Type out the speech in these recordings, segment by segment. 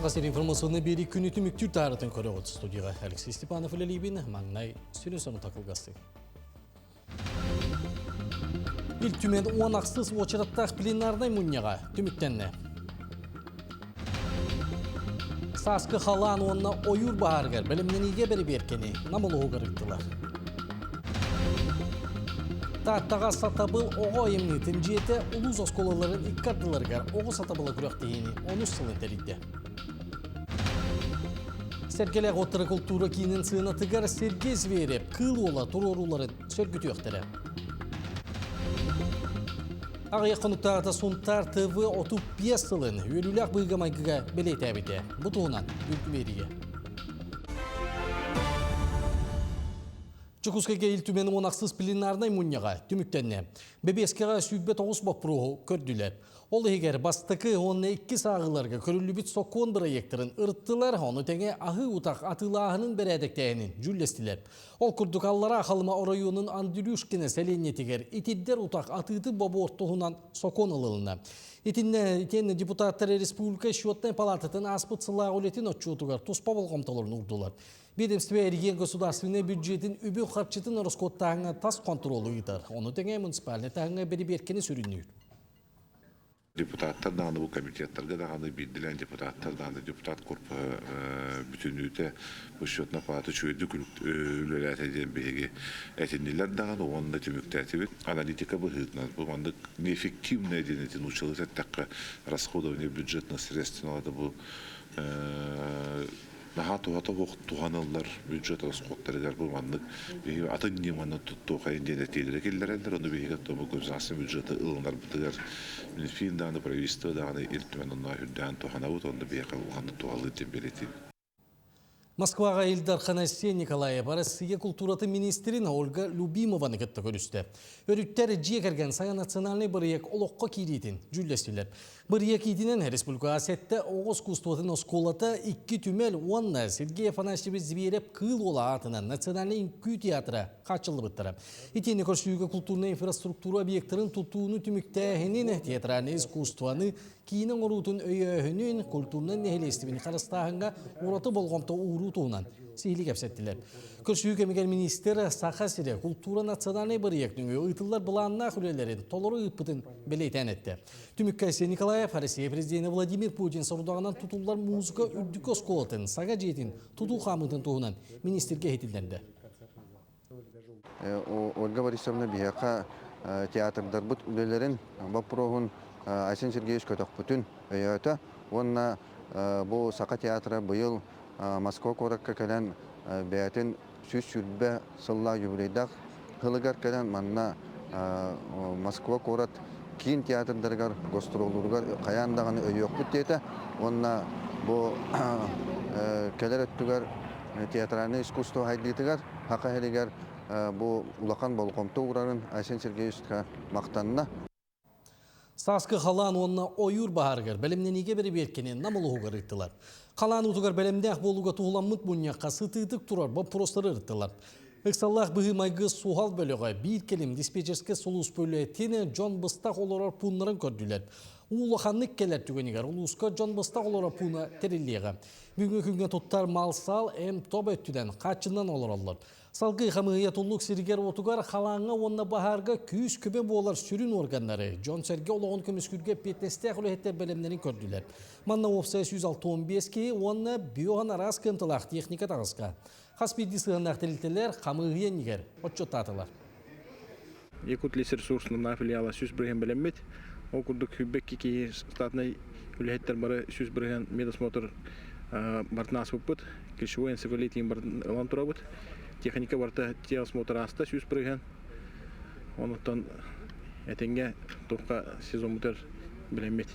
Саха сирин информационнай биэрии күнү түмүктүүр таһаарытын көрөҕүт. Студияҕа Алексей Степанов үлэлиибин. Маҥнай сүрүн сонута кылгастык. Ил Түмэн 10 ахсыс уочараттаах пленарнай мунньаҕа түмүктэннэ. Сааскы халаан уонна ойуур баһаарыгар бэлэмнэниигэ бэрэбиэркэни Нам улууһугар ыыттылар. Тааттаҕа Сатабыл оҕо айымньытын дьиэтэ улуус оскуолаларын икки ардыларыгар оҕо сатабыла күрэхтэһиини онус сылын тэрийдэ. Сэргэлээх уоттара култуура киинин сыанатыгар Сергей Зверев кыыл уола туруорууларын сөргүтүөхтэрэ. Аҕыйах хонуктааҕыта Сунтаар ТВ 35 сылын үөрүүлээх быһыыга-майгыга бэлиэтээбитэ. Бу туһунан Бүлтүмиэрийэ. Дьокуускайга Ил Түмэн 16 пленарнай мунньаҕа түмүктэннэ. Бэбиэскэҕэ 29 боппуруоһу көрдүлэр. Ол иһигэр бастакы уонна иккис ааҕыыларга көрүллүбүт сокуон бырайыактарын ырыттылар, ону тэҥэ аһыы утах атыылааһынын бэрээдэктээһинин дьүүллэстилэр. Ол курдук Аллараа Халыма оройуонун Андрюшкина сэлиэнньэтигэр итирдэр утах атыытын бобуор туһунан сокуон ылылынна. Итиннэ итиэннэ депутаттар республика счетнай палататын ааспыт сыллааҕы үлэтин отчуотугар туспа болҕомтолорун уурдулар. Ведомство эригиэн государственнай бюджетин үбү-харчытын ороскуоттааһыҥҥа тас хонтуруолу ыытар. Ону тэҥэ муниципальнай таһымҥа бэрэбиэркэни сүрүннүүр. Депутаттар даҕаны бу комитеттарга даҕаны биирдилээн депутаттар даҕаны депутат корпуһа бүтүннүүтэ бу счетнай палата үчүгэйдик үлэлээтэ диэн биһиги этиннилэр даҕаны уонна түмүктээтибит. Аналитика быһыытынан бу маннык неэффективная диэн этин учуолу эттэххэ расходование бюджетных средств бу наһаа туһата суох туһаныллар бюджет расходтарыгар бу маннык биһиги атын ньыманы туттуохайын диэн этиилэри киллэрэллэр. Ону биһиги тобу государственный бюджеты ылынарбытыгар Минфин даҕаны, правительство даҕаны Ил Түмэн онно үрдээн туһанабыт, онно биһиэхэ улаханнык туһалыыр диэн бэлиэтиибит. Москваҕа Ил Дархан Айсен Николаев Россия култууратын министрин Ольга Любимованы кытта көрүстэ. Өрүттэр дьиэ кэргэн саҥа национальнай бырайыак олоххо киириитин дьүүллэстилэр. Бырайыак иитинэн республикаҕа сэттэ оҕо искусствотын оскуолата, икки түмэл уонна Сергей Афанасьевич Зверев Кыыл Уола аатынан Национальнай үҥкүү театра хааччыллыбыттара. Итиэннэ көрсүһүүгэ култуурнай инфраструктура объектарын тутууну түмүктээһинин, театральнай искусствоны, киинэ оҥоруутун өйөөһүнүн, культурнай нэһилиэстибэни харыстааһыҥҥа ураты болҕомто ууруу туһунан сиһилии кэпсэттилэр. Көрсүһүү кэмигэр министр Саха сирэ култуура национальнай бырайыак нөҥүө ыытыллар былааннаах үлэлэрин толору ыыппытын бэлиэтээн эттэ. Түмүккэ Айсен Николаев Россия президенэ Владимир Путин сорудаҕынан тутуллар музыка үрдүкү оскуолатын саҥа дьиэтин тутуу хаамыытын туһунан министргэ иһитиннэрдэ. Ольга Борисовна биһиэхэ театрдарбыт үлэлэрин боппуруоһун Айсен Сергеевич көтөхпүтүн өйөөтө уонна бу Саха театра быйыл Москва куоракка кэлэн бэйэтин 120 сыллаах юбилейдаах сылыгар кэлэн манна Москва куорат киин театрдарыгар гастроллууругар хайаан даҕаны өйүөхпүт диэтэ уонна бу кэлэр өттүгэр театральнай искусство сайдыытыгар Саха сиригэр бу улахан болҕомто уурарын Айсен Сергеевичка махтанна. Сааскы халаан уонна ойуур баһаарыгар бэлэмнэниигэ бэрэбиэркэни Нам улууһугар ыыттылар. Халаан уутугар бэлэмнээх буолууга туһуламмыт мунньахха сытыытык турар боппуруостары ырыттылар. Ыксаллаах быһыы-майгы суһал бөлөҕө биир кэлим диспетчерскэй сулууспа үлэтин дьон быстах олорор пууннарын көрдүлэр. Уу улаханнык кэлэр түгэнигэр улууска дьон быстах олорор пууна тэриллиэҕэ. Бүгүҥҥү күҥҥэ туттар мал-сал, эм-топ өттүнэн хааччыннан олороллор. Салгыы хамыыһыйа туллук сиригэр-уотугар халааҥҥа уонна баһаарга күүс-көмө буолар сүрүн уорганнары, дьон-сэргэ олоҕун көмүскүүргэ эппиэтинэстээх үлэһиттэр бэлэмнэрин көрдүлэр. Манна уопсайа 165 киһи уонна биоһан араас кыамталаах техника таҕыска. Хас биирдии сыһыаннаах тэрилтэлэр хамыыһыйа иннигэр отчуоттаатылар. Якутлесресурс на филиала 100% бэлэммит. Ол курдук 22 киһи штатнай үлэһиттэр бары 100% медосмотр бартын ааспыппыт. Ключевой энцефалитин бартын ылан турабыт. Техника барыта техосмотр ааста 100%. Онуттан этэҥҥэ туохха сезоммутар билэммит.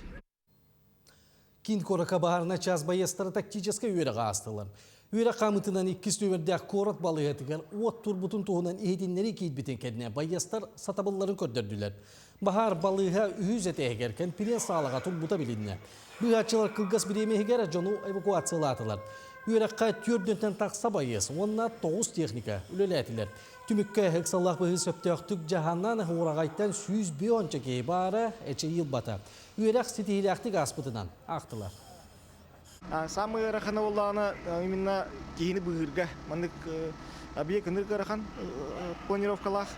Киин куоракка баһаарынай чаас байыастара тактическай үөрэҕи аастылар. Үөрэх хаамыытынан иккис нүөмэрдээх куорат балыыһатыгар уот турбутун туһунан иһитиннэрии киирбитин кэннэ байыастар сатабылларын көрдөрдүлэр. Баһаар балыыһа үһүс этээһигэр конференц-саалаҕа турбута билиннэ. Быыһааччылар кылгас бириэмэ иһигэр дьону эвакуациялаатылар. Үөрэххэ түөрдүнтэн тахса байыас уонна тоҕус техника үлэлээтилэр. Түмүккэ ыксаллаах быһыы сөптөөхтүк дьаһанан ураҕайтан 105 киһи баара эчэйии ылбата. Үөрэх ситиһиилээхтик ааспытынан аахтылар. Самый ыарахана буоллаҕына именно киһини быыһыырга маннык объект ынырык ыарахан планировкалаах,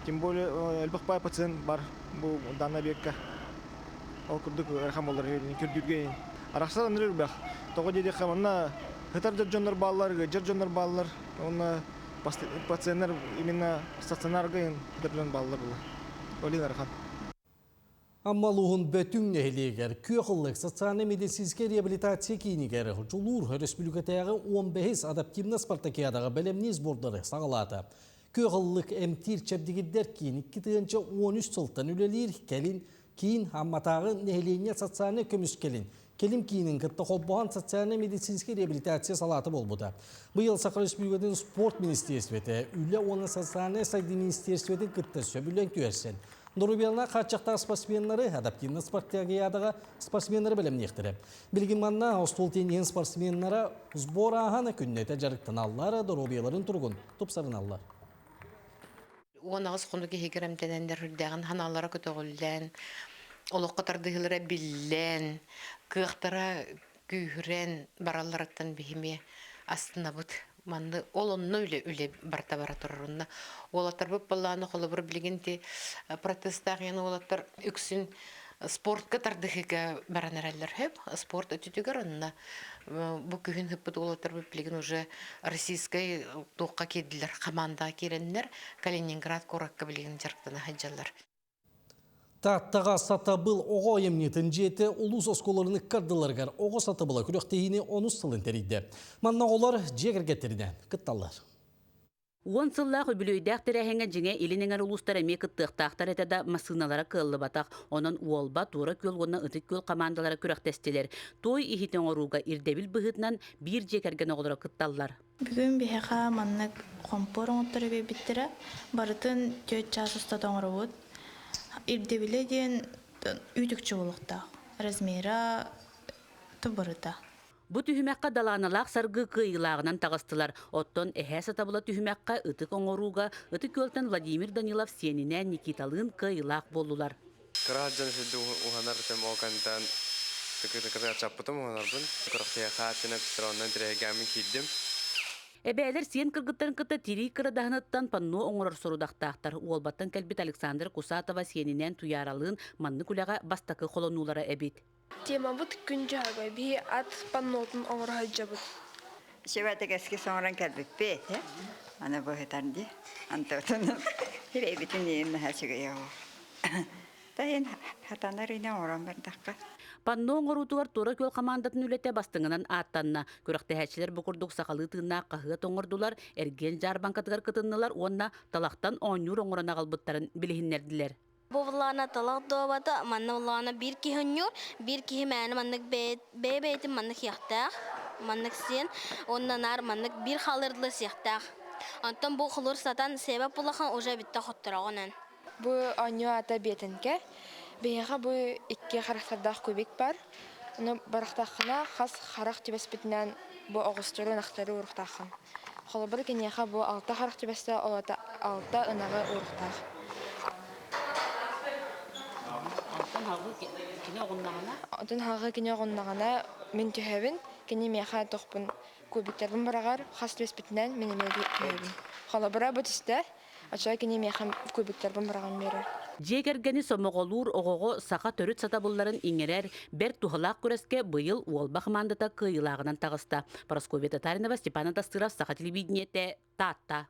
тем более элбэх баай пациент бар бу данный объекка. Ол курдук ыарахан буолар көрдүүргэ арахсар ынырык элбэх. Тоҕо диэтэххэ манна сытар дьоннор бааллар, ыалдьар дьоннор бааллар, уонна пациеннар именно стационарга сытар дьон бааллар буолар. Ол иһин ыарахан. Амма улууһун Бөтүҥ нэһилиэгэр Күөх ыллык социальнай-медицинскэй реабилитация киинигэр Дьулуур өрөспүүбүлүкэтээҕи 15 адаптивнай спартакиадаҕа бэлэмнии сбордары саҕалаата. Күөх ыллык эмтиир чэбдигирдэр киин 2013 сылтан үлэлиир, кэлин киин Амматааҕы нэһилиэнньэ социальнай көмүскэлин кэлим киинин кытта холбоһон социальнай-медицинскэй реабилитация салаата буолбута. Быйыл Саха Республикатын спорт министиэристибэтэ Үлэ уонна социальнай сайдыы министиэристибэтин кытта сөбүлэҥ түһэрсэн, Доруобуйалаах хааччахтаах спортсменнары адаптивнай спартакиадаҕа спортсменнары бэлэмниэхтэрэ. Билигин манна остуол тенниһин спортсменнара сбор ааһан күннэтэ дьарыктаналлар, доруобуйаларын туругун тупсарыналлар. 18 хонук иһигэр эмтэнэннэр үрдээҕин ханаалара көтөҕүллэн, олоххо тардыһыылара биллэн, кыахтара күүһүрэн баралларыттан биһими астынабыт. Манны ол онно үлэ үлэ барта бара турар онно. Уолаттарбыт баллааны холобур билигин ти протестаах яны уолаттар үксүн спортка тардыһыга баран эрэллэр хөп. Спорт өтүтүгэр онно бу күһүн хыппыт уолаттарбыт билигин уже российскай туохха киирдилэр хамаандаҕа киирэннэр Калининград куоракка билигин дьарыктана сылдьаллар. Тааттаҕа Сатабыл оҕо айымньытын дьиэтэ улуус оскуолаларын ыккардыларыгар оҕо сатабыла күрэхтэһиини онус сылын тэрийдэ. Манна оҕолор дьиэ кэргэттэринэн кытталлар. Уон сыллаах үбүлүөйдээх тэрээһиҥҥэ дьиҥэ илин эҥэр улуустар эмиэ кыттыахтаахтар этэ да, массыыналара кыаллыбатах. Онон Уолба, Туора Күөл уонна Ытык Күөл хамаандалара күрэхтэстилэр. Туой иһити оҥорууга ирдэбил быһыытынан биир дьиэ кэргэн оҕолоро кытталлар. Бүгүн биһиэхэ маннык хомпуор оҥотторо биэрбиттэрэ. Барытын түөрт чаас устата оҥоробут. Ирдэбилэ диэн үүт-үкчү буолуохтаах. Размера барыта. Бу түһүмэххэ Далааналаах Саргы кыайыылааҕынан таҕыстылар. Оттон Эһээ сатабыла түһүмэххэ ытык оҥорууга Ытык Күөлтэн Владимир Данилов сиэнинээн Никиталыын кыайыылаах буоллулар. Кыра сылдьан сирдэ уһанар этим, ол кэнниттэн тыкы-тыкы чаппытым уһанарбын. Кырахтыйа хааттына онон тирэһигээммин киирдим. Эбээлэр сиэн кыргыттарын кытта тирии кырадаһыныттан панно оҥорор сорудахтаахтар. Уолбаттан кэлбит Александра Кусатова сиэнинээн Туйааралыын маннык үлэҕэ бастакы холонуулара эбит. Темабыт күн дьаһабай биһи ат паннотун оҥоро сылдьабыт. Сибэтик эскиз оҥорон кэлбиппит аны быһытар дии антотун хирэйбитин иин наһаа үчүгэй Тайын хатанар ине оҥорон бардахха. Панно оҥоруутугар Туора Күөл хамаандатын үлэтэ бастыҥынан ааттанна. Күрэхтэһээччилэр бу курдук сахалыы тыыннаах хаһыат оҥордулар, эргиэн дьаарбаҥкатыгар кытыннылар уонна талахтан оонньуур оҥорон аҕалбыттарын билиһиннэрдилэр. Бу былаана талах дуобата, манна былаана биир киһи онньуур, биир киһи мээнэ маннык бэйэ-бэйэтин маннык сиэхтээх, маннык сиэн, уонна наар маннык биир хаалырдылар сиэхтээх. Онтон бу холур сатан сиэбэт булахан уже бүттэ хоттороҕунан. Бу оонньуу аата биэтинкэ. Биһиэхэ бу икки харахтардаах кубик бар. Ону барахтаххына хас харах түбэспитинэн бу оҕустары ынахтары уруохтааххын. Холобур, киниэхэ бу алта харах түбэстэ, ол аата алта ынаҕы уруохтаах. Онтон хаҕы кини оҕуннаҕына мин түһэбин, кини миэхэ тохпун кубиктарбын быраҕар, хас түбэспитинэн мин эмиэ түһэбин. Холобура, бу түстэ, Оччоҕо кини миэхэ кубиктарбын быраҕан биэрэр. Дьиэ кэргэни сомоҕолуур оҕоҕо саха төрүт сатабылларын иҥэрэр бэрт туһалаах күрэскэ быйыл Уолба хамаандата кыайыылааҕынан таҕыста. Парасковья Татаринова, Степан Атастыров, Саха телевидениетэ, Таатта.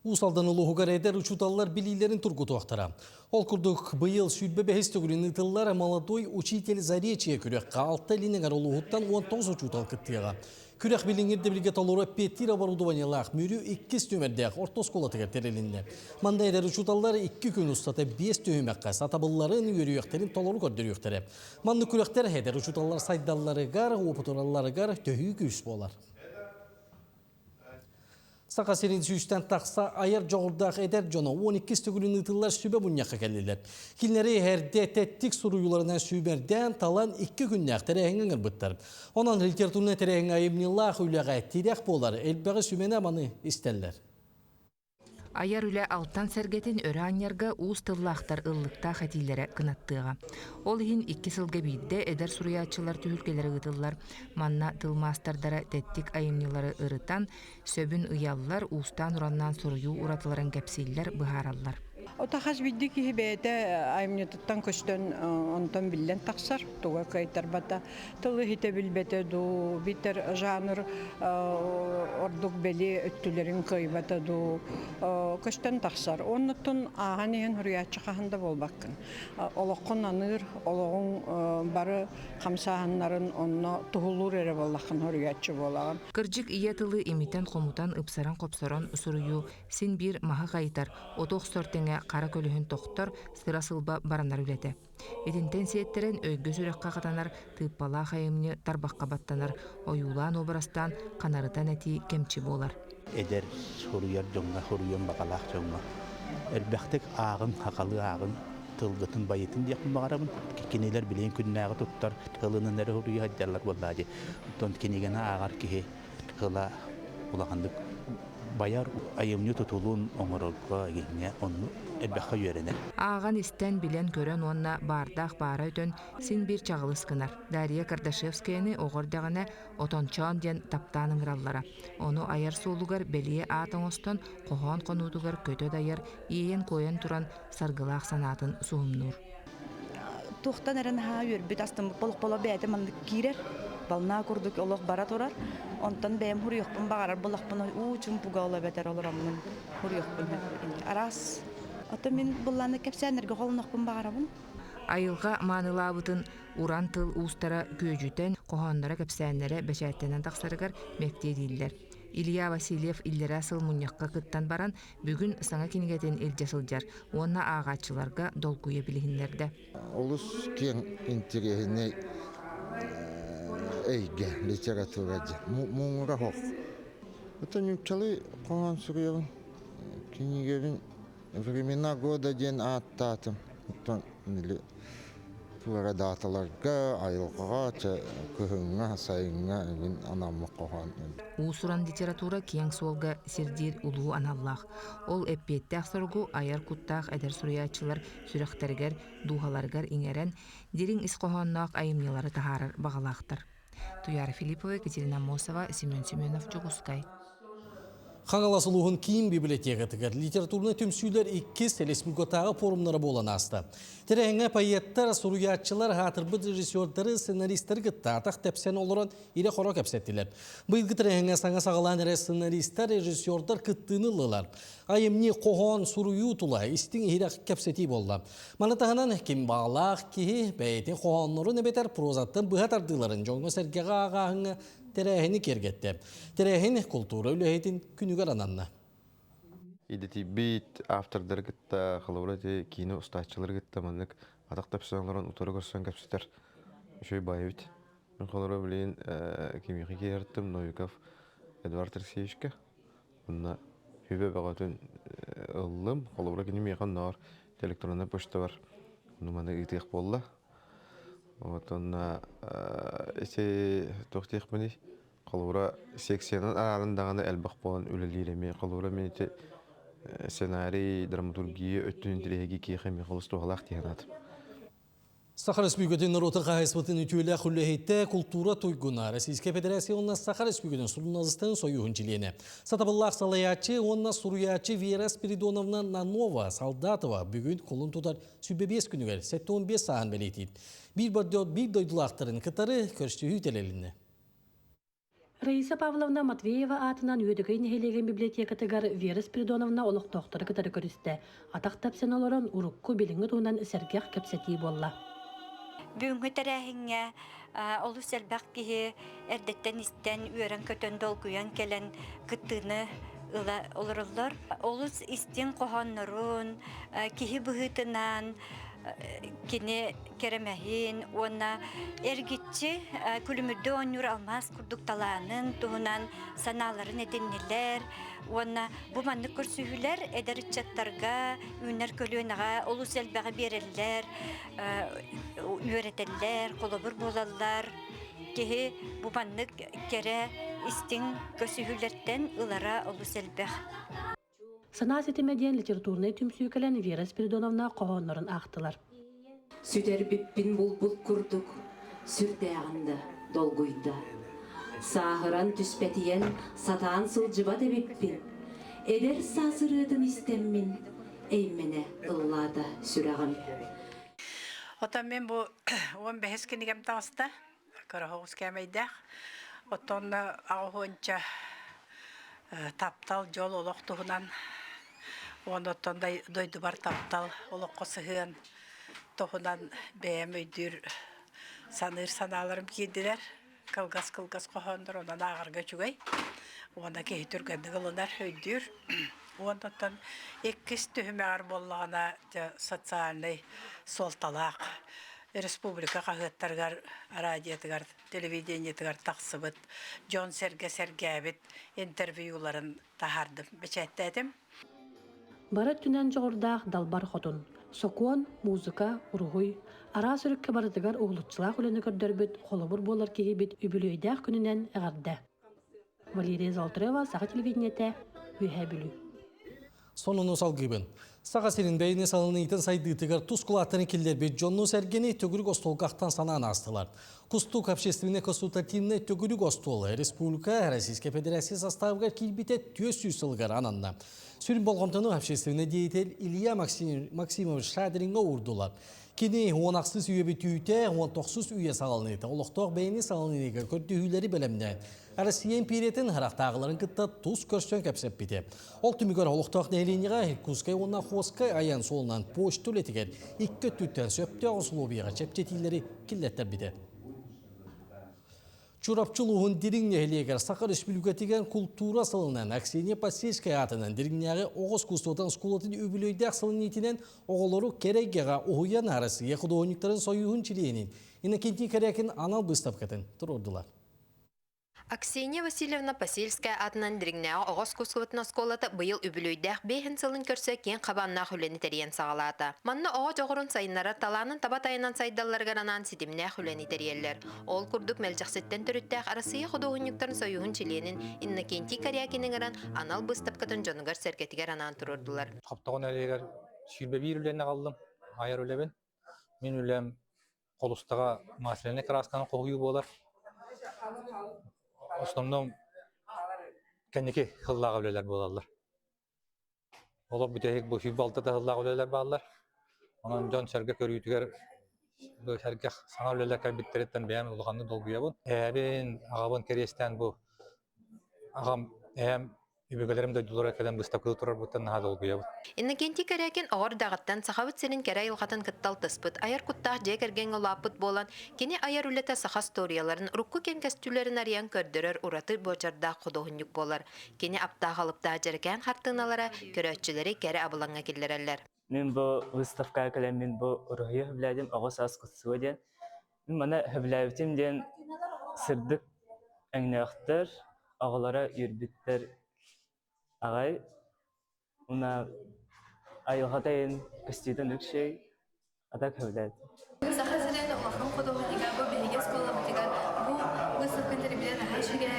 Уус Алдан улууһугар эдэр учууталлар билиилэрин тургутуохтара. Ол курдук, быйыл 25 төгүлүн ыытыллар «Молодой учитель Заречья» күрэххэ алта илин эҥэр улууһуттан 19 учуутал кыттыаҕа. Күрэх билиҥҥи ирдэбилгэ толору эппиэттиир оборудованиелаах Мүрү иккис түмэрдээх орто оскуолатыгар тэрилиннэ. Манна эдэр учууталлар икки күн устата биэс түһүмэххэ сатабылларын, үөрүйэхтэрин толору көрдөрүөхтэрэ. Маннык күрэхтэр эдэр учууталлар сайдалларыгар, уопутуралларыгар төһүү күүс буолар. Саха сирин сүүстэн тахса айар дьоҕурдаах эдэр дьоно 12 төгүлүн ыытыллар сүбэ мунньахха кэллилэр. Кинилэри эрдэ тэттик суруйууларынан сүүмэрдээн талан икки күннээх тэрээһиҥҥэ ыҥырбыттар. Онон литературнай тэрээһиҥҥэ айымньылаах үлэҕэ тирэх буолар элбэҕи сүмэнэ маны истэллэр. Айар үлэ алтан сэргэтин өрө анньарга уус тыллаахтар ыллыктаах этиилэрэ кынаттыаҕа. Ол иһин икки сылга биирдэ эдэр суруйааччылар түһүлгэлэрэ ыытыллар. Манна тыл маастардара тэттик айымньылары ырытан, сөбүн ыйаллар, уустаан-ураннаан суруйуу уратыларын кэпсииллэр, быһаараллар. Отахас бидди киһи бэйэтэ айымньытыттан көстөн онтон биллэн тахсар, туга кыайтарбата, тылы иһитэ билбэтэ дуу, биитэр жанр ордук бэлиэ өттүлэрин кыайбата дуу көстөн тахсар. Оннуттан ааһан иһэн суруйааччы хаһан да буолбаккын. Олоххун аныыр, олоҕуҥ бары хамсааһыннарын онно туһулуур эрэ буоллаххын суруйааччы буолаҕын. Кырдьык ийэ тылы имитэн-хомутан, ыпсаран-хопсорон суруйуу син биир маһы хайытар, оту охсор тэҥэ хара көлөһүн тохтор, сыра-сылба баранар үлэтэ. Итинтэн сиэттэрэн өйгө-сүрэххэ хатанар тыыппалаах айымньы тарбахха баттанар, ойуулаан-уобарастаан ханарытан этии кэмчи буолар. Эдэр суруйар дьоҥҥо, суруйуон баҕалаах дьоҥҥо элбэхтик ааҕыҥ, хахалыы ааҕыҥ, тылгытын байытын диэхпин баҕарабын. Кинилэр билигин күннээҕи туттар тылынан эрэ суруйа сылдьаллар буоллаа дии. Оттон кинигэни ааҕар киһи тыла улаханнык байар айымньы тутулун оҥорорго игиҥҥэ онну элбэххэ үөрэнэр. Ааҕан, истэн, билэн-көрөн уонна баардаах баара өтөн син биир чаҕылыс гынар. Дария Кардашевскаяны оҕо эрдэҕинэ Отончоон диэн таптаан ыҥыраллара. Ону айар суолугар бэлиэ аат оҥостон, хоһоон хонуутугар көтө дайар, иэйэн-куойан туран саргылаах санаатын суһумнуур. Туохтан эрэ наһаа үөрбүт астыммыт олох бэйэтэ маннык киирэр балнаа курдук олох бара турар онтон бэйэм хуруйуохпун баҕарар болохпун уу чумпуга ол эбэтэр олороммун хуруйуохпун араас ото мин быллааны кэпсээннэргэ холонохпун баҕарабын Айылҕа маанылаабытын уран тыл уустара күөдьүтэн, хоһоонноро кэпсээннэрэ бэчээттэнэн тахсарыгар мэктиэ дииллэр. Илья Васильев иллэрээ сыл мунньахха кыттан баран, бүгүн саҥа кинигэтин илдьэ сылдьар уонна ааҕааччыларга долгуйа билиһиннэрдэ. Олус киэҥ интэриэһинэй эйгэ литература диэн муҥура суох. Это нууччалыы хоһоон суруйабын кинигэбин Времена года диэн ааттаатым. Оттон туора дааталарга, айылҕаҕа, кыһыҥҥа, сайыҥҥа эҥин анаммыт хоһоон. Уус-уран литература киэҥ суолга сирдиир улуу аналлаах. Ол эппиэттээх соругу айар куттаах эдэр суруйааччылар сүрэхтэригэр, дууһаларыгар иҥэрэн, дириҥ ис хоһоонноох айымньылары таһаарар баҕалаахтар. Туяра Филиппова, Екатерина Аммосова, Семен Семенов, Дьокуускай. Хаҥалас улууһун киин библиотекатыгар литературнай түмсүүлэр иккис республикатааҕы форумнара буолан ааста. Тэрээһиҥҥэ поэттар, суруйааччылар, аатырбыт режиссердары, сценаристары кытта атах тэпсэн олорон ирэ-хоро кэпсэттилэр. Быйылгы тэрээһиҥҥэ саҥа саҕалаан эрэ сценаристар, режиссердар кыттыыны ыллылар. Айымньы, хоһоон, суруйуу тула истиҥ иһирэх кэпсэтии буолла. Маны таһынан ким баҕалаах киһи бэйэтин хоһооннорун эбэтэр прозаттан быһа тардыыларын дьоҥҥо-сэргэҕэ ааҕааһыҥҥа тэрээһини киэргэттэ. Тэрээһин култуура үлэһитин күнүгэр ананна. Идэтийбит автордары кытта, холобура ити киинэ устааччылары кытта маннык атах тэпсэн олорон утары көрсөн кэпсэтэр үчүгэй баай эбит. Мин холобура билигин кимиэхэ киирэртим Новиков Эдуард Алексеевичка. Онно сүбэ бөҕөтүн ыллым. Холобура кини миэхэ оннооҕор электроннай почтабар ону маны ыытыах буолла. Вот онно ити туох диэхпиний холобура секциянан арааран даҕаны элбэх буолан үлэлиир эмиэ холобура мин ити сценарий драматургия өттүн интэриэһиги киэхэ эмиэ холус туһалаах дии санаатым. Саха Республикатын норуотун хаһайысыбытын үтүөлээх үлэһитэ, култуура туйгуна, Российскай Федерация уонна Саха Республикатын суруналыыстарын сойууһун чилиэнэ. Сатабыллаах салайааччы уонна суруйааччы Вера Спиридоновна Нанова Солдатова бүгүн кулун тутар 105 күнүгэр 75 сааһын бэлиэтиир. Биир бордьот биир дойдулаахтарын кытары көрсүһүү тэрилиннэ. Раиса Павловна Матвеева аатынан Үөдүгэй нэһилиэгин библиотекатыгар Вера Спиридоновна олохтоохтору кытары көрүстэ. Атах тэпсэн олорон урукку билиҥҥи туһунан сэргэх кэпсэтии буолла. Бүгүҥҥү тэрээһиҥҥэ олус элбэх киһи эрдэттэн истэн, үөрэн-көтөн, долгуйан кэлэн кыттыыны ыла олороллор. Олус истиҥ хоһооннорун, киһи быһыытынан кини кэрэмэһин уонна эргиччи күлүмүрдүү оонньуур алмаас курдук талаанын туһунан санааларын этиннилэр уонна бу маннык көрсүһүүлэр эдэр ыччаттарга үүнэр көлүөнэҕэ олус элбэҕи биэрэллэр, үөрэтэллэр, холобур буолаллар. Киһи бу маннык кэрэ истиҥ көрсүһүүлэртэн ылара олус элбэх. Санаа ситимэ диэн литературнай түмсүү кэлэн Вера Спиридоновна хоһооннорун аахтылар. Сүтэрбиппин булбут курдук сүрдээҕин да долгуйда. Сааһыран түспэтийэн сатаан сылдьыбат эбиппин. Эдэр саас ырыатын истэммин эймэнэ ыллаата сүрэҕим. Оттон мин бу 15 кинигэм таҕыста. Кыра кээмэйдээх. Оттон аҕыһуонча таптал, дьол, олох туһунан уонна оттон дойдубар таптал, олоххо сыһыан туһунан бэйэм өйдүүр, саныыр санааларым киирдилэр. Кылгас-кылгас хоһооннор онон ааҕарга үчүгэй. Уонна киһи түргэнник ылынар, өйдүүр. Уонна оттон иккис түһүмэҕэр буоллаҕына социальнай суолталаах республика хаһыаттарыгар, радиотыгар, телевидениетыгар тахсыбыт, дьон-сэргэ сэргээбит интервьюларын таһаардым, бэчээттээтим. Бары өттүнэн дьоҕурдаах Далбар Хотун. Сокуон, музыка, уруһуй, араас өрүккэ барытыгар уһулуччулаах үлэни көрдөрбүт холобур буолар киһибит үбүлүөйдээх күнүнэн эҕэрдэ! Валерия Золотарева, Саха телевидениетэ, Үөһээ Бүлүү. Сонуну салгыыбын. Саха сирин бэйини салыныытын сайдыытыгар тус кылааттарын киллэрбит дьонну-сэргэни төгүрүк остуолга ахтан санаан аастылар. Кустук общественнай консультативнай төгүрүк остуола республика Российскай Федерация составыгар киирбитэ 400 сылыгар ананна. Сүрүн болҕомтону общественный деятель Илья Максимович Шадриҥҥа уурдулар. Кини 16 үйэ бүтүүтэ, 19 үйэ саҕаланыыта олохтоох бэйэни салыныыга көрдөһүүлэри бэлэмнээн, Россия империятын харахтааҕыларын кытта тус көрсөн кэпсэппитэ. Ол түмүгэр олохтоох нэһилиэнньэҕэ Иркутскай уонна Охотскай айан суолунан почта үлэтигэр икки өттүттэн сөптөөх усулуобуйаҕа чэпчэтиилэри киллэртэрбитэ. Чурапчы улууһун Дириҥ нэһилиэгэр Саха Республикатыгар култуура сылынан Аксения Посельская аатынан Дириҥнээҕи оҕо искусствотын оскуолатын үбүлүөйдээх сылын иитинэн оҕолору кэрэ эйгэҕэ уһуйан Арассыыйа худуоһунньуктарын сойууһун чилиэнин Иннокентий Корякин анал быыстапкатын туруордулар. Аксения Васильевна Посельская аатынан Дириҥнээҕи оҕо искусствотын оскуолата быйыл үбүлүөйдээх биэһин сылын көрсө киэҥ хабааннаах үлэни тэрийэн саҕалаата. Манна оҕо дьоҕурун сайыннарар талаанын таба тайанан сайдалларыгар анаан ситимнээх үлэни тэрийэллэр. Ол курдук Мэлдьэхситтэн төрүттээх Арассыыйа худуоһунньуктарын сойууһун чилиэнин Иннокентий Корякин ыҥыран анал быыстапкатын дьонугар-сэргэтигэр анаан туруордулар. Хоптоҕун элигэр 21 үлэни аҕаллым, айар үлэбин. Мин үлэм холустаҕа масляный красканы хоһуйуу буолар. Основном кэнники сыллааҕы үлэлэр буолаллар. Олох бүтэһик бу 26 сыллаах үлэлэр бааллар. Онон дьон-сэргэ көрүүтүгэр бу сэргэх саҥа үлэлэр кэлбиттэриттэн бэйэм улаханнык долгуйабын. Эһэбин, аҕабын кэриэстээн бу аҕам, эһэм Өбүгэлэрим дойдулара кэлэн быыстапкалыы турарбыттан наһаа долгуйабын. Иннокентий Корякин оҕо эрдэҕиттэн Сахабыт сирин кэрэ айылҕатын кытта алтыспыт, айар куттаах дьиэ кэргэҥҥэ улааппыт буолан, кини айар үлэтэ саха остуоруйаларын, урукку кэм көстүүлэрин арыйан көрдөрөр ураты буочардаах худуоһунньук буолар. Кини аптаах-алыптаах дьэрэкээн хартыыналара көрөөччүлэри кэрэ абылаҥҥа киллэрэллэр. Мин бу выставкаҕа кэлэн мин бу уруһуйу сөбүлээтим оҕо саас кутсуга диэн. Мин маны сөбүлээбитим диэн сырдык өҥнөөхтөр, оҕолоро үөрбүттэр аҕай уонна айылҕата иһин көстүүтэ үксэй, а так сөбүлээтим. Саха сирин улахан худуоһунньуга бу биһиги оскуолабытыгар бу выставканы тэрийбитэ наһаа үчүгэй.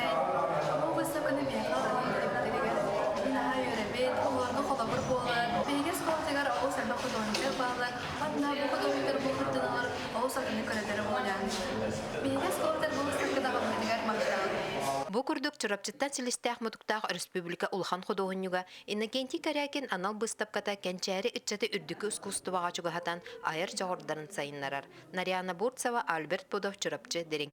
Бу выставканы миэхэ оҕолор тэрийбиттэригэр наһаа үөрэбит, оҕолорго холобур буолар. Биһиги оскуолабытыгар олус элбэх худуоһунньуктар бааллар. Манна бу худуоһунньуктар бу хартыыналар олус атыны көрөллөрө буолан. Биһиги оскуолабытыгар бу выставка даҕаммытыгар махтал. Бу курдук Чурапчыттан силистээх-мутуктаах өрөспүүбүлүкэ улахан худуоһунньуга Иннокентий Корякин анал быыстапката кэнчээри ыччаты үрдүкү ускуустубаҕа чугаһатан айар дьоҕурдарын сайыннарар. Нарьяна Бурцева, Альберт Пудов, Чурапчы, Дириҥ.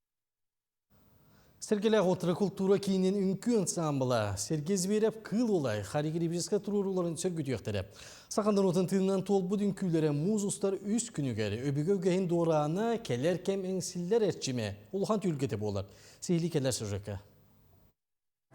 Сэргэлээх Утары култуура киинин үҥкүү ансаамбыла Сергей Зверев Кыыл Улай хореографическай туруорууларын сөргүтүөхтэрэ. Саха норуотун тыынынан туолбут үҥкүүлэрэ муус устар үс күнүгэр өбүгэ үгэһин дуораана кэлэр кэм эҥсиллэр эрчимэ улахан түһүлгэтэ буолар. Сиһилии кэлэр сюжекка.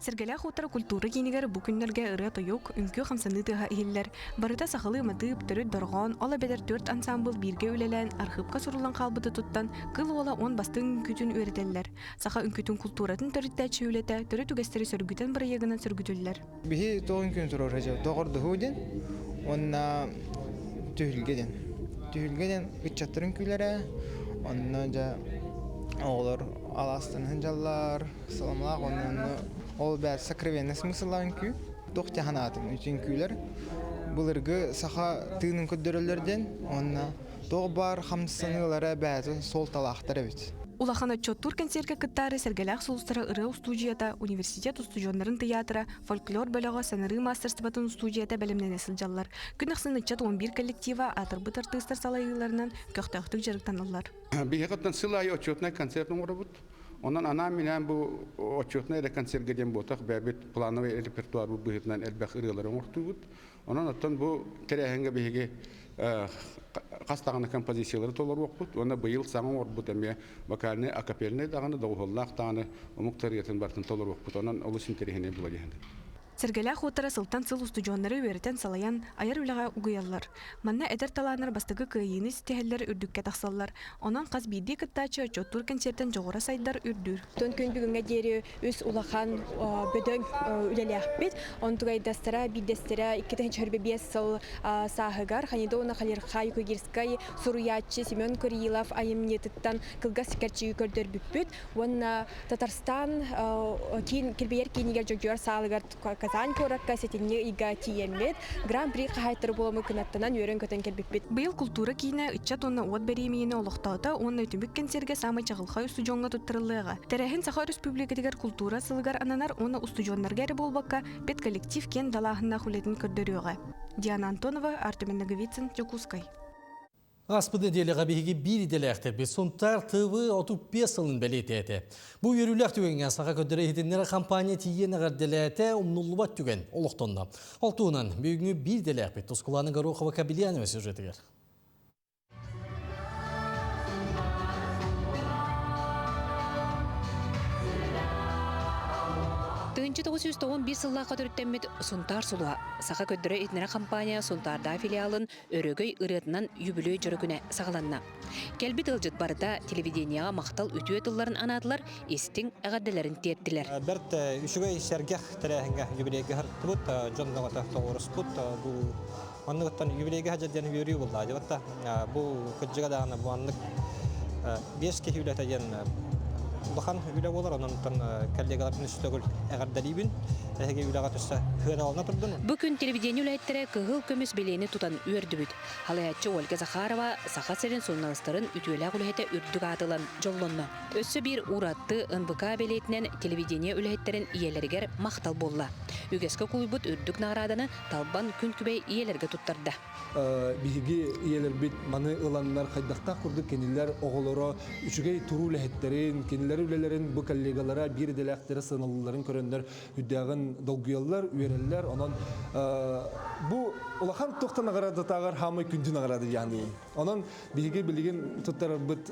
Сэргэлээх утары культура киинигэр бу күннэргэ ырыа-тойук, үҥкүү-хамсаныы тыаһа иһиллэр. Барыта сахалыы матыып, төрүт дорҕоон, ол эбэтэр түөрт ансаамбыл бииргэ үлэлээн, архыыпка суруллан хаалбыты туттан, Кыл уола уон бастыҥ үҥкүүтүн үөрэтэллэр. Саха үҥкүүтүн култууратын төрүттээччи үлэтэ төрүт үгэстэри сөргүтэн бырайыагынан сөргүтүллэр. Биһи тоҕун күн турар доҕордоһуу диэн уонна түһүлгэ диэн. Түһүлгэ диэн ыччаттарын күлэрэ, онно дьэ оҕолор алаастан сылдьаллар, Саламлаах уонна ол бээр сокровенный смысллаах үҥкүү. Туох дьаһанаатым үчүҥкүүлэр былыргы саха тыынын көрдөрөллөр диэн уонна туох баар хамсаныылара бэйэтин суолталаахтар эбит. Улахан отчуоттуур кэнсиэргэ кыттаары Сэргэлээх сулустара ырыа устуудьуйата, университет устудьуоннарын тыйаатыра, фольклор бөлөҕө, санарыы маастарыстыбатын устуудьуйата бэлэмнэнэ сылдьаллар. Күн ахсын ыччат 11 коллектива аатырбыт артыыстар салайыыларынан көхтөөхтүк дьарыктаналлар. Биһиэхэ сыл аайы отчетнай концерт оҥоробут. Онон анаан-минээн бу отчетнай эрэ концерга диэн буотах бэйэбит плановый репертуарбыт быһыытынан элбэх ырыалары оҥортуубут. Онон оттон бу тэрээһиҥҥэ биһиги хас даҕаны композициялары толоруохпут уонна быйыл саҥа оҥорбут эмиэ вокальнай, акапельнай даҕаны, доҕуһуоллаах даҕаны омук ырыатын барытын толоруохпут. Онон олус интэриэһинэй буолар диэн. Сэргэлээх уоттара сылтан сыл устудьуоннары үөрэтэн салайан, айар үлэҕэ угуйаллар. Манна эдэр талааннар бастакы кыайыыны ситиһэллэр, үрдүккэ тахсаллар. Онон хас биирдии кыттааччы отчуоттуур кэнсиэртэн дьоҕура сайдар, үрдүүр. Тон күн бүгүҥҥэ диэри үс улахан бөдөҥ үлэлээхпит. Онтугайдастара биирдэстэрэ 2025 сыл сааһыгар Ханидона Халирхай Юкагирскай суруйааччы Семен Курилов айымньытыттан кылгас кэрчиги көрдөрбүппүт уонна Татарстан киин кирбийэр киинигэр Дьөгдьүөр саалыгар Казань куоракка сэтинньи ыйга тиийэммит, Гран-при хаһаайыттара буоламмыт кынаттанан үөрэн-көтөн кэлбиппит. Быйыл култуура киинэ ыччат уонна уот бэриэмийэни олохтоото уонна түмүк кэнсиэргэ саамай чаҕылхай устудьуоҥҥа туттарыллыаҕа. Тэрээһин Саха Өрөспүүбүлүкэтигэр култуура сылыгар ананар уонна устудьуоннарга эрэ буолбакка, педколлектив киэн далааһыннаах үлэтин көрдөрүөҕэ. Диана Антонова, Артем Ноговицын, Дьокуускай. Ааспыт нэдиэлэҕэ биһиги биир идэлээхтэрбит Сунтаар ТВ 35 сылын бэлиэтээтэ. Бу үөрүүлээх түгэҥҥэ саха көрдөрө иһитиннэрэр компания тиийэн эҕэрдэлээтэ, умнуллубат түгэн олохтонно. Ол туһунан бүгүҥҥү биир идэлээхпит Тускулаана Горохова-Кобельянова сюжетыгар. Тыһыынча 991 сыллаахха төрүттэммит Сунтаар сулуһа саха көрдөрө иһитиннэрэр компания Сунтаардаах филиалын Өрөгөй ырыатынан юбилей дьоро күнэ саҕаланна. Кэлбит ыалдьыт барыта телевидениеҕа махтал үтүө тылларын анаатылар, истиҥ эҕэрдэлэрин тиэртилэр. Бэрт үчүгэй сэргэх тэрээһиҥҥэ юбилейга сырыттыбыт, дьон бөҕөтө тоҕуоруспут. Бу манныгыттан юбилейга сылдьар диэн үөрүү буолла. Дьыбатта бу кырдьыга даҕаны бу маннык биэс киһи үлэтэ диэн улахан үлэ буолар. Онон коллегаларбын үс төгүл эҕэрдэлиибин. Эһиги үлэҕэ түссе сыаналана турдун. Бу күн телевидение үлэһиттэрэ кыһыл көмүс бэлиэни тутан үөрдүбүт. Халайааччы Ольга Захарова Саха сирин суруналыыстарын үтүөлээх үлэһитэ үрдүк ааты ылан дьоллонно. Өссө биир ураты НВК бэлиэтинэн телевидение үлэһиттэрин ийэлэригэр махтал буолла. Үгэскэ кулуйбут үрдүк наҕарааданы Талбан күн күбэй ийэлэргэ туттарда. Биһиги ийэлэрбит маны ыланнар хайдахтаах курдук кинилэр оҕолоро үчүгэй туруу үлэһиттэрин, кинилэр үлэлэрин бу коллегалара биир идэлээхтэрэ сыаналыылларын көрөннөр үрдээҕин долгуйаллар, үөрэллэр. Онон бу улахан туохта наҕараадатааҕар хаамай күндү наҕараада диэн Онон биһиги билигин туттарарбыт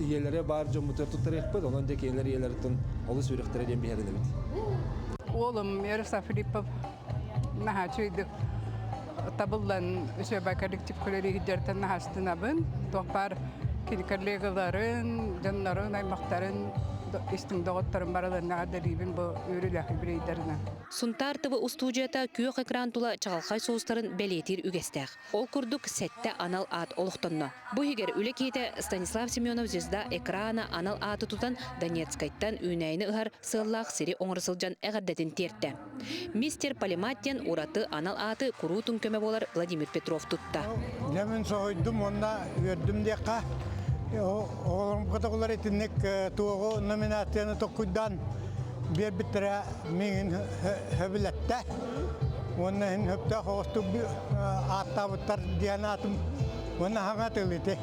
ийэлэрэ баар дьоммутугар туттарыахпыт, онон дьэ кинилэр ийэлэриттэн олус үөрэхтэрэ диэн биһирэнэбит. Уолум Ярослав Филиппов наһаа үчүгэйдик табыллан үчүгэй коллектив көлөрүгүдэртэн наһаастынабын. Туох баар кини коллегаларын, дьоннорун, аймахтарын, истиҥ доҕотторун барыларын эҕэрдэлиибин бу үөрүүлээх юбилейдарынан. Сунтаар ТВ устуудьуйата күөх экран тула чаҕылхай соустарын бэлиэтиир үгэстээх. Ол курдук сэттэ анал аат олохтонно. Бу иһигэр үлэ киһитэ Станислав Семенов «Звезда экрана» анал ааты тутан Донецкайтан үүнээйини ыһар сыаллаах сири оҥоро сылдьан эҕэрдэтин тиэртэ. Мистер Полимат диэн ураты анал ааты куруутун көмө буолар Владимир Петров тутта. Дьэ мин соһуйдум уонна үөрдүм диэххэ. Оҕолорум котоҕулар итинник туоҕу номинацияны токкуйдаан биэрбиттэрэ миигин сөбүлэттэ. Уонна иһин сөптөөх оҕустук ааттаабыттар диэн аатым уонна хаҥа тыл ити.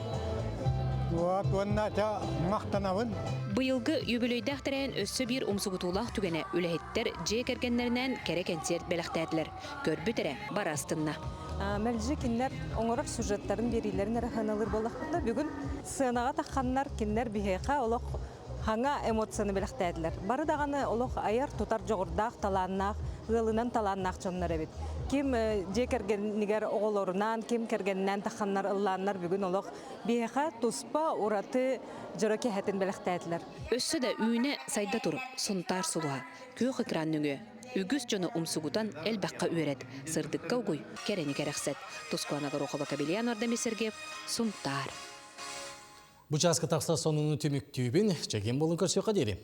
Вот уонна ча махтанабын. Быйылгы үбүлүөйдээх тэрээһин өссө биир умсугутуулаах түгэнэ үлэһиттэр дьиэ кэргэннэринээн кэрэ кэнсиэрт бэлэхтээтилэр. Көрбүт эрэ бары астынна. Мэлдьи кинилэр оҥорор сюжеттарын биэриилэрин эрэ сыаналыыр буоллахпытына, бүгүн сценаҕа тахханнар кинилэр биһиэхэ олох Хаҥа эмоцияны бэлэхтээтилэр. Бары даҕаны олох айар-тутар дьоҕурдаах, талааннаах, ыалынан талааннаах дьоннор эбит. Ким дьиэ кэргэнигэр оҕолорунаан, ким кэргэнинээн тахханнар ыллааннар бүгүн олох биһиэхэ туспа ураты дьоро киэһэтин бэлэхтээтилэр. Өссө да үүнэ сайда тур, Сунтаар сулуһа, күөх экран нөҥүө үгүс дьону умсугутан элбэххэ үөрэт, сырдыкка угуй, кэрэни кэрэхсэт. Тускуана Горохова, Кабельян Ардамир Сергеев, Сунтаар. Бу чааска тахсар сонуну түмүктүүбүн. Чэгиэн буолун көрсүөххэ диэри.